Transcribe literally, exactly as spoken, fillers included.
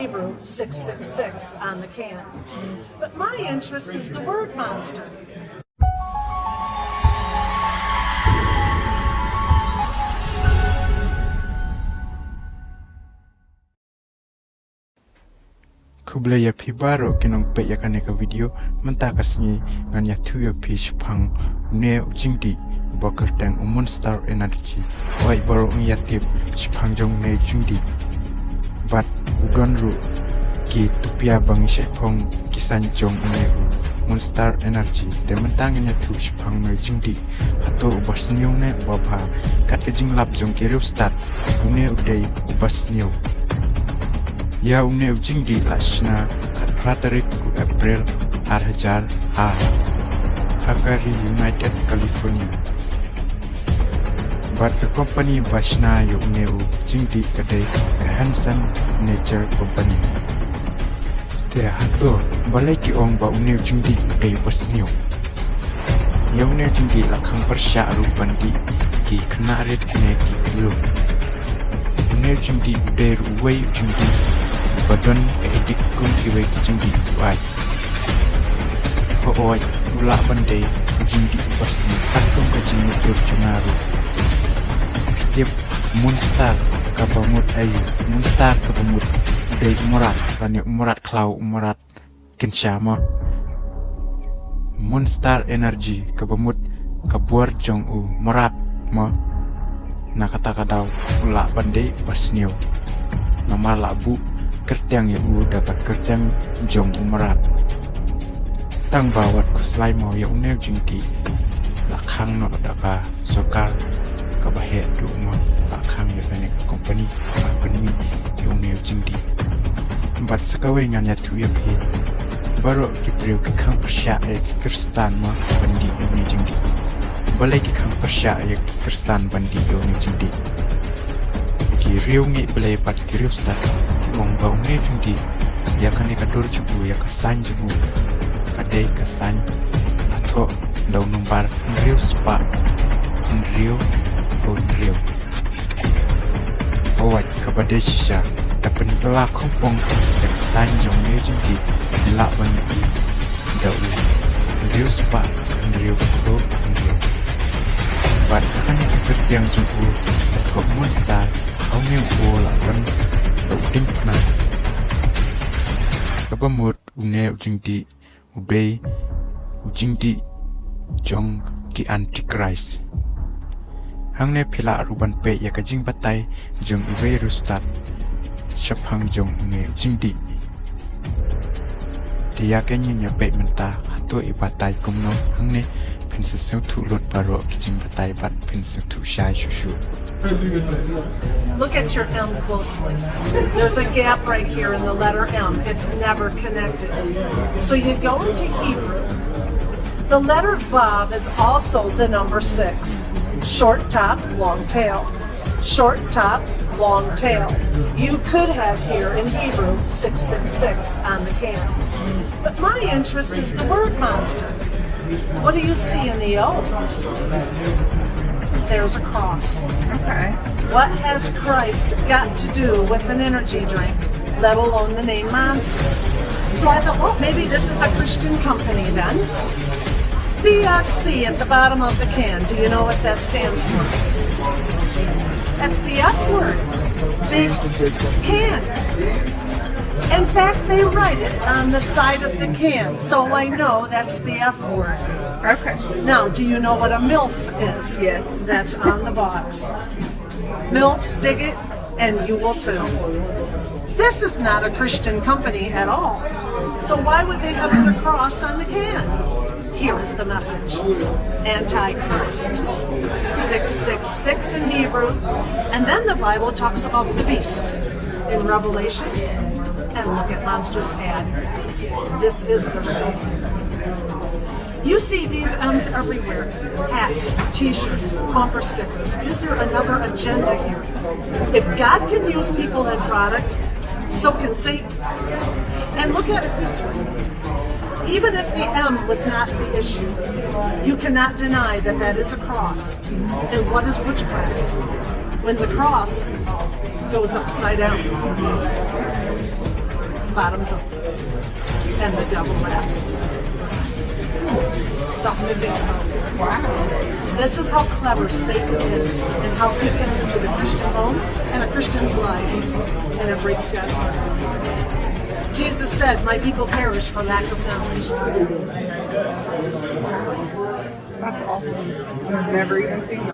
Hebrew six six six on the can. But my interest is the word monster. Khublei ïa phi baroh ki nongpeit ïa kane ka video. Mynta ka sngi ngan ïathuh ïa phi shaphang une u jingdih uba kyrteng u Monster Energy. Wat baroh ngi ïatip shaphang jong une u jingdih. Bad u don ruh ki tupia ba ngi shait phong ki saiñ jong une u Monster Energy. Te mynta ngan ïathuh shaphang une u jingdih. Hato uba sniew ne uba bha? Kat ka jinglap jong ki riewstad, une u dei uba sniew. Ïa une u jingdih la shna kat phra tarik u April ar hajar ar ha ka ri United California. Bad ka company ba shna ïa une u jingdih ka dei ka Hansen Nature Company. Te hato balei ki ong ba une u jingdih u dei uba sniew? Ïa une u jingdih la khang pyrshah ruh ban dih ki khynnah rit ne ki khyllung. Une u jingdih u dei ruh uwei u jingdih uba don ka edik kum kiwei ki jingdih u ai. Hooid, u lah ban dei u jingdih uba sniew katkum ka jingmutdur jong nga ruh. Phi tip, Monster kaba mut aïu? Monster kaba mut u dei u mrad, lane u mrad khlaw, u mrad kynsha mo. Monster Energy kaba mut ka bor jong u mrad mo. Na kata ka daw u lah ban dei uba sniew. Namar la buh kyrteng ïa u da ka kyrteng jong u mrad. Tang ba wat khuslai mo, ïa une u jingdih la khang noh da ka sorkar kaba heh duh mo, la khang ïa kane ka company ban pynmih ïa une u jingdih. Bad sa kawei ngan ïathuh ïa phi, baroh ki briew ki khang pyrshah ïa ki Khristan mo ban dih ïa une u jingdih. Balei ki khang pyrshah ïa ki Khristan ban dih ïa une u jingdih? Ki riewngeit Blei bad ki riewstad ki ong ba une u jingdih, ïa kane ka dur jong u, ïa ka saiñ jong u, ka dei ka saiñ la thoh da u nombar hynriew spah hynriew phew hynriew. Hooid, kaba dei shisha, da pynkylla khongpong ïa ka saiñ jong une u jingdih, ngi lah ban ïohi da u hynriew spah hynriew phew hynriew. Bad ha kane ka kyrteng jong u la thoh Monster, ha une u la don da u diengphna. Kaba mut une u jingdih u dei u jingdih jong ki Antichrist. Hangne phi lah ruh ban peit ïa ka jingbatai jong iwei i riewstad shaphang jong une u jingdih. Te ïa kane ngin ïa peit mynta hato i batai kumno. Hangne phin sa sngewthuh lut baroh ki jingbatai bad phin sngewthuh shai shuh shuh. Look at your M closely. There's a gap right here in the letter M. It's never connected. So you go into Hebrew. The letter Vav is also the number six. Short top, long tail. Short top, long tail. You could have here in Hebrew six six six on the can. But my interest is the word monster. What do you see in the O? There's a cross. Okay. What has Christ got to do with an energy drink, let alone the name Monster? So I thought, well, maybe this is a Christian company then. B F C at the bottom of the can. Do you know what that stands for? That's the F word. Big can. In fact, they write it on the side of the can, so I know that's the F word. Okay. Now, do you know what a MILF is? Yes. That's on the box. MILFs, dig it, and you will too. This is not a Christian company at all. So why would they have put a cross on the can? Here is the message. Antichrist. six six six in Hebrew. And then the Bible talks about the beast in Revelation. And look at Monster's ad. This is their statement. You see these M's everywhere. Hats, t-shirts, bumper stickers. Is there another agenda here? If God can use people and product, so can Satan. And look at it this way. Even if the M was not the issue, you cannot deny that that is a cross. And what is witchcraft? When the cross goes upside down. Bottoms up. And the devil laughs. Something to think about. This is how clever Satan is and how he gets into the Christian home and a Christian's life and it breaks God's heart. Jesus said, "My people perish for lack of knowledge." That's awesome. It's never even seen